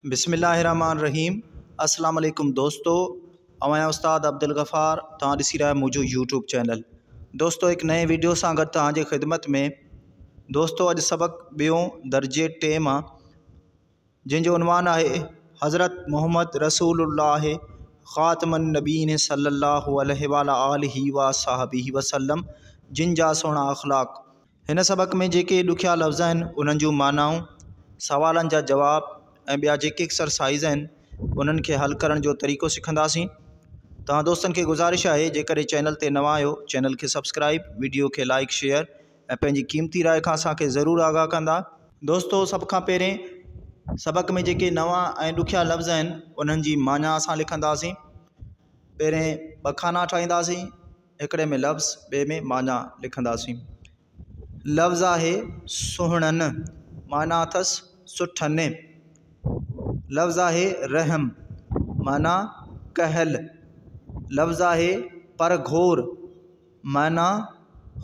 بسم الله الرحمٰن الرحيم السلام عليڪم دوستو اوهان جا استاد عبدالغفار توهان ڏسي رهيا آهيو منهنجو يوٽيوب چينل دوستو هڪ نئين ويڊيو سان گڏ توهان جي خدمت ۾ دوستو اڄ سبق ٻيون درجي ٽي مان جنهن جو عنوان آهي حضرت محمد رسول الله خاتم النبين صلي الله عليه وعلى آله وصحبه وسلم جن جا سهڻا اخلاق. هن سبق ۾ جيڪي ڏکيا لفظ آهن انهن جون معنائون، سوالن جا جواب ۽ ٻيا جيڪي ايڪسرسائيز آهن انهن کي حل ڪرڻ جو طريقو سکنداسين. توهان دوستن کي گذارش آهي جيڪڏهن چينل تي نوان آهيو چينل کي سبسڪرائيب، ويڊيو کي لائيڪ شيئر ۽ پنهنجي قيمتي راء کان اسان کي ضرور آگاهه ڪندا. دوستو سڀ کان پهرين سبق ۾ جيڪي نوان ۽ ڏکيا لفظ آهن انهن جي معنيٰ اسان لکنداسين. پهرين ٻه خانا ٺاهينداسين. هڪڙي ۾ لفظ ٻئي ۾ معنيٰ لکنداسين. لفظ آهي سهڻن معنيٰ اٿس سٺن. لفظ آهي رحم معنيٰ ڪهل. لفظ آهي پرگهور معنيٰ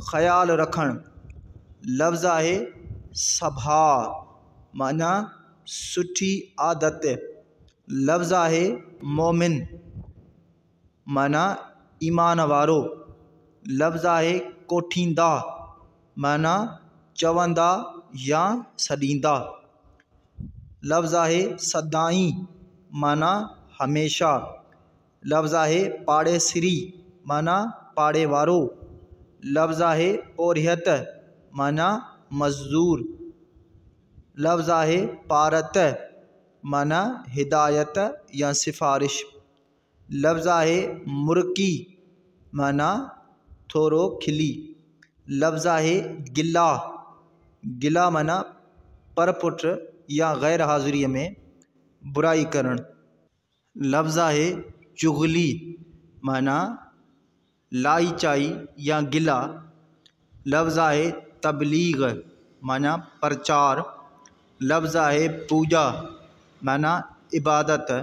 خيال رکڻ. لفظ آهي سڀاء معنيٰ سٺي عادت. لفظ آهي مومن. معنيٰ ايمان وارو. لفظ آهي ڪوٺيندا معنيٰ چوندا يا سڏيندا. لفظ آهي سدائين معنيٰ هميشه. لفظ آهي پاڙيسري معنيٰ پاڙي وارو. لفظ آهي پورهيت معنيٰ مزدور. لفظ آهي پارت معنيٰ هدايت يا سفارش. لفظ آهي مرڪي معنيٰ ٿورو کلي. لفظ آهي گلا، گلا معنيٰ پر پٽ يا غير حاضريء ۾ برائي ڪرڻ. لفظ آهي چغلي معنيٰ لائي چائي يا گلا. لفظ آهي تبليغ معنيٰ پرچار. لفظ آهي پوڄا معنيٰ عبادت.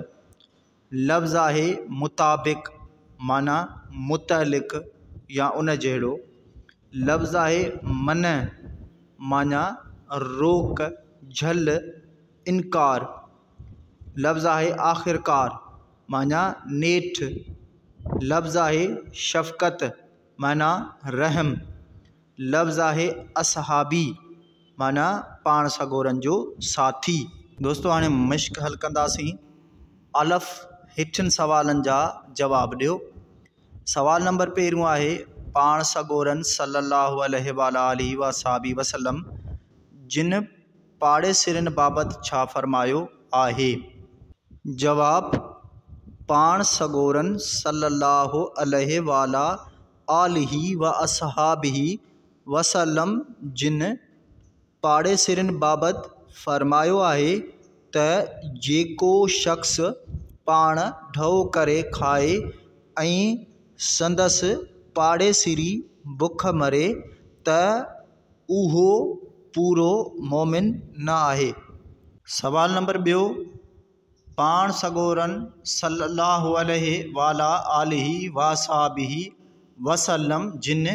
لفظ آهي مطابق معنيٰ متعلق يا ان جهڙو. لفظ آهي منع معنيٰ روڪ، جهل، انڪار. لفظ آهي آخرڪار معنيٰ نيٺ. لفظ آهي شفقت معنيٰ رحم. لفظ آهي اصحابي معنيٰ پاڻ سڳورن جو ساٿي. دوستو هاڻي مشق حل ڪنداسين. الف، هيٺين سوالن جا جواب ڏيو. سوال نمبر پهريون آهي، پاڻ سڳورن صلي الله عليه وآله واصحابه وسلم جن پاڙيسرين بابت ڇا فرمايو آهي؟ جواب، پاڻ سڳورن صلي الله عليه وآله آله واصحابه وسلم جن پاڙيسرين بابت فرمايو آهي ته جيڪو شخص پاڻ ڍؤ ڪري کائي ۽ سندس پاڙيسري بک مري ته اهو پورو مومن نه آهي. سوال نمبر ٻيو، پاڻ سڳورن صلّي اللّٰه عليه وعليٰ آله واصحابه وسلّم جن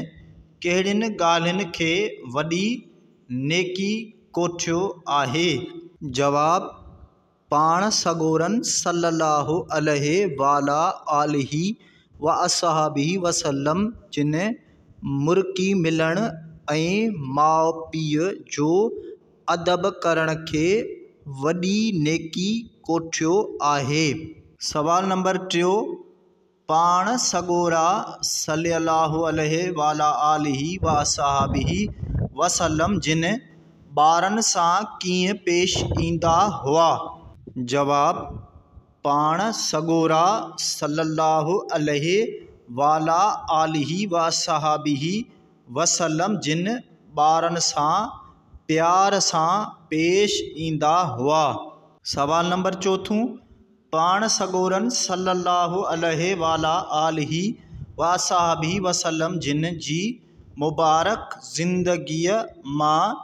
ڪهڙين ڳالهين کي وڏي نيڪي ڪوٺيو آهي؟ جواب، پاڻ سڳورن صلّي اللّٰه عليه وعليٰ آله واصحابه وسلّم جن مرڪي ملڻ ۽ ماء پيء جو ادب ڪرڻ کي وڏي نيڪي ڪوٺيو آهي. سوال نمبر ٽيو، پاڻ سڳورا صلّي اللّٰه عليه وعليٰ آله واصحابه وسلّم جن ٻارن سان ڪيئن پيش ايندا هئا؟ جواب، پاڻ سڳورا صلّي اللّٰه عليه وعليٰ آله واصحابه وسلّم جن ٻارن سان پيار سان پيش ايندا هئا. سوال نمبر چوٿون، پاڻ سڳورن صلّي اللّٰه عليه وعليٰ آله واصحابه وسلّم جن جي مبارڪ زندگيء مان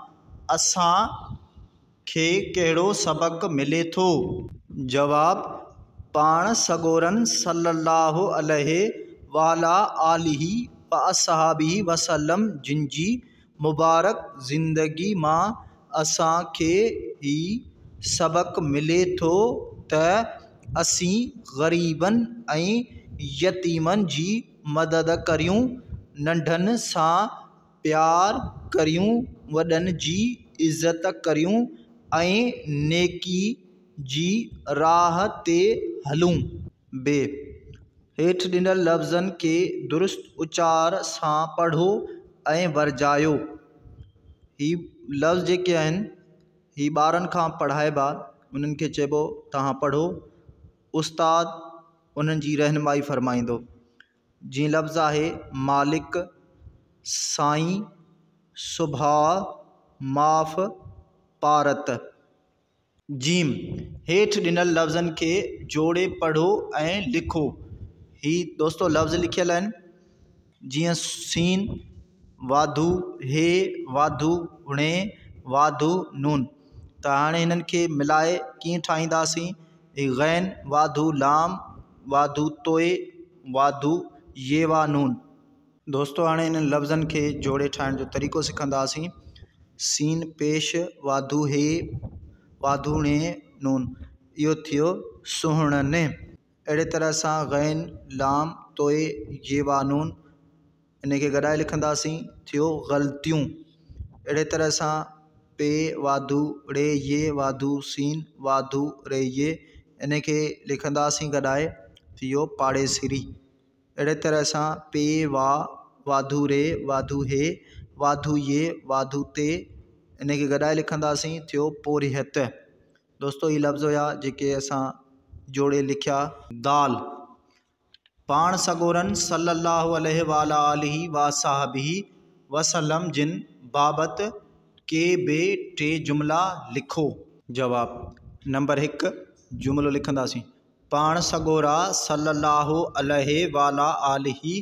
اسان کي ڪهڙو سبق ملي ٿو؟ جواب، پاڻ سڳورن صلّي اللّٰه عليه وعليٰ آله واصحابه وسلّم جن جي مبارڪ زندگي مان اسان کي هي سبق ملي ٿو ته اسين غريبن ۽ يتيمن جي مدد ڪريون، ننڍن سان پيار ڪريون، وڏن جي عزت ڪريون ۽ نيڪي جي راهه تي هلون. ب هيٺ ڏنل لفظن کي درست اچار سان پڙهو ۽ ورجايو. هي لفظ جيڪي آهن هي ٻارن کان پڙهائبا، انهن کي چئبو توهان پڙهو، استاد انهن جي رهنمائي فرمائيندو. جيئن لفظ آهي مالڪ، سائين، سڀاء، معاف، پارت. جيم، هيٺ ڏنل لفظن کي جوڙي پڙهو ۽ لکو. هي دوستو لفظ لکيل آهن، جيئن سين واڌو هي واڌو ڻي واڌو نون. ته هاڻي هنن کي ملائي ڪيئن ٺاهينداسين؟ هي غين واڌو لام واڌو توئي واڌو يي وا نون. دوستو هاڻي انهن لفظن کي جوڙي ٺاهڻ جو طريقو سکنداسين. سين پيش واڌو هي واڌو ڻي نون، اهو ٿيو سهڻن. اهڙي طرح سان غين لام توئي يي وا نون ان کي گڏائي لکنداسين، ٿيو غلطيون. اهڙي طرح سان پي واڌو ڙي يي واڌو سين واڌو ري يي ان کي لکنداسين گڏائي، ٿيو پاڙيسري. اهڙي طرح سان پي وا واڌو ري واڌو هي واڌو يي واڌو تي ان کي گڏائي لکنداسين، ٿيو پورهيت. دوستو هي لفظ هيا جيڪي اسان جوڙي لکيا. دال، پاڻ سڳورن صلّي اللّٰه عليه وعلٰي آله واصحابه وسلّم جن بابت ڪي به ٽي جملا لکو. جواب، نمبر هڪ جملو لکنداسين. پاڻ سڳورا صلّي اللّٰه عليه وعلٰي آله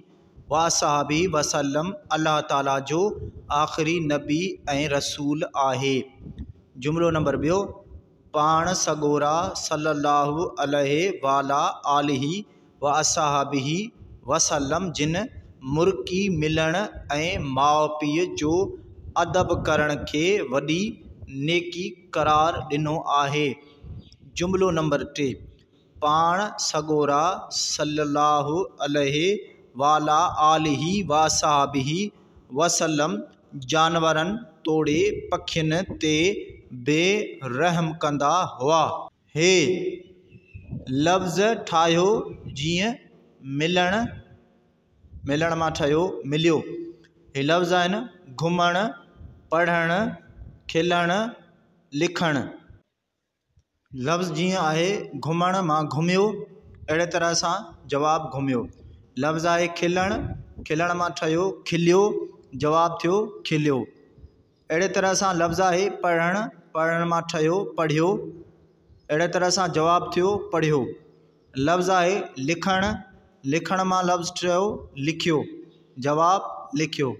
واصحابه وسلّم الله تعاليٰ جو آخري نبي ۽ رسول آهي. جملو نمبر ٻيو، پاڻ سڳورا صلّي اللّٰه عليه وعلٰي آله واصحابه وسلّم جن مرڪي ملڻ ۽ ماء پيء جو ادب ڪرڻ کي وڏي نيڪي قرار ڏنو آهي. جملو نمبر ٽي، پاڻ سڳورا صلّي اللّٰه عليه وعليٰ آله واصحابه وسلّم جانورن توڙي پکين تي به رحم ڪندا هئا. هي لفظ ٺاهيو جيئن ملڻ، ملڻ مان ٺهيو مليو. هي لفظ آهن گهمڻ، پڙهڻ، کلڻ، لکڻ. لفظ جيئن آهي گهمڻ مان گهميو، اهڙي طرح سان جواب گهميو. لفظ آهي کلڻ، کلڻ مان ٺهيو کليو، جواب ٿيو کليو. اهڙي طرح سان لفظ آهي پڙهڻ، پڙهڻ مان ٺهيو پڙهيو، اهڙي طرح سان جواب ٿيو پڙهيو. لفظ آهي لکڻ، لکڻ مان لفظ ٺهيو لکيو، جواب لکيو.